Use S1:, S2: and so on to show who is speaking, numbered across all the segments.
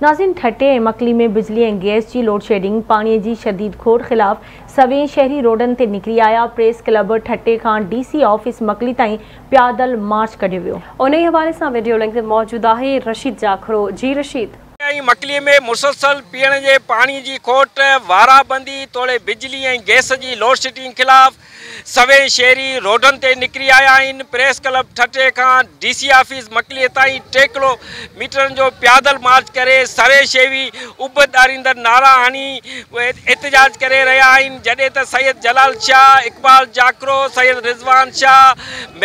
S1: ناظرين، ٺٽي ۽ مڪلي ۾ بجلي ۽ گئس جي لوڊشيڊنگ، پاڻي جي شديد کوٽ خلاف سوين شهري روڊن تي نڪري آيا. پريس ڪلب ٺٽي کان ڊي سي آفيس مڪلي تائين پيادل مارچ ڪڍيو ويو.
S2: انهي حوالي سان وڊيو لنڪ تي موجود آهي رشيد جاکرو. جي رشيد.
S3: ۽ مڪلي ۾ مسلسل پيئڻ جي پاڻي جي کوٽ، وارابندي توڙي بجلي ۽ گئس جي لوڊشيڊنگ خلاف سوين شهري روڊن تي نڪري آيا آهن. پريس ڪلب ٺٽي کان ڊي سي آفيس مڪلي تائين 3 ڪلو ميٽرن جو پيادل مارچ ڪري سوين شهري اڀ ڏاريندڙ نعرا هڻي احتجاج ڪري رهيا آهن. جڏهن ته سيد جلال شاهه، اقبال جاکرو، سيد رضوان شاهه،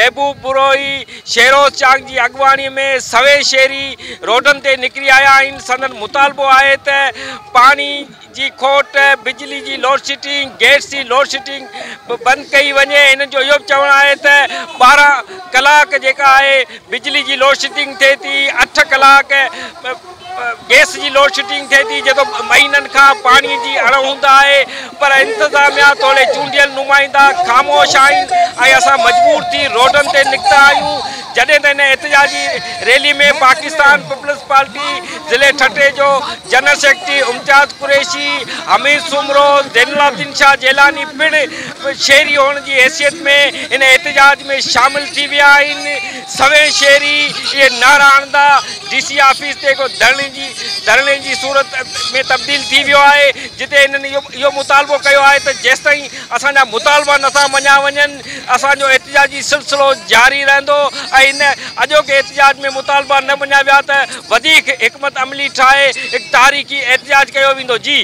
S3: محبوب بروهي، شيروز چانگ جي اڳواڻي ۾ سوين شهري روڊن تي نڪري آيا آهن. سندن مطالبو آهي ته پاڻي جي کوٽ، بجلي جي لوڊشيڊنگ، گئس جي لوڊشيڊنگ بند ڪئي وڃي. هنن جو اهو به چوڻ آهي ته 12 ڪلاڪ جيڪا آهي بجلي جي لوڊشيڊنگ ٿئي ٿي، 8 ڪلاڪ گئس جي لوڊشيڊنگ ٿئي ٿي، جيڪو مهينن کان پاڻي جي اڻ هوند آهي، پر انتظاميا توڙي چونڊيل نمائندا خاموش آهن ۽ اسان مجبور ٿي روڊن تي نڪتا آهيون. جڏهن ته هن احتجاجي ريلي ۾ پاڪستان پيپلز پارٽي ضلعي ٺٽي جو جنرل سيڪريٽري امتياز قريشي، حميد سومرو، زين العابدين شاهه جيلاني پڻ شهري هئڻ جي حيثيت ۾ هن احتجاج ۾ شامل ٿي ويا آهن. سوين شهري اهي نعرا هڻندا ڊي سي آفيس تي هڪ ڌرڻي جي صورت ۾ تبديل ٿي ويو آهي، جتي هنن اهو مطالبو ڪيو آهي ته جيستائين اسان جا مطالبا نٿا مڃيا وڃن اسان جو احتجاجي سلسلو جاري رهندو ۽ ان اڄوڪي احتجاج ۾ مطالبا نه مڃيا ويا ته وڌيڪ حڪمت عملي ٺاهي هڪ تاريخي احتجاج ڪيو ويندو. جي.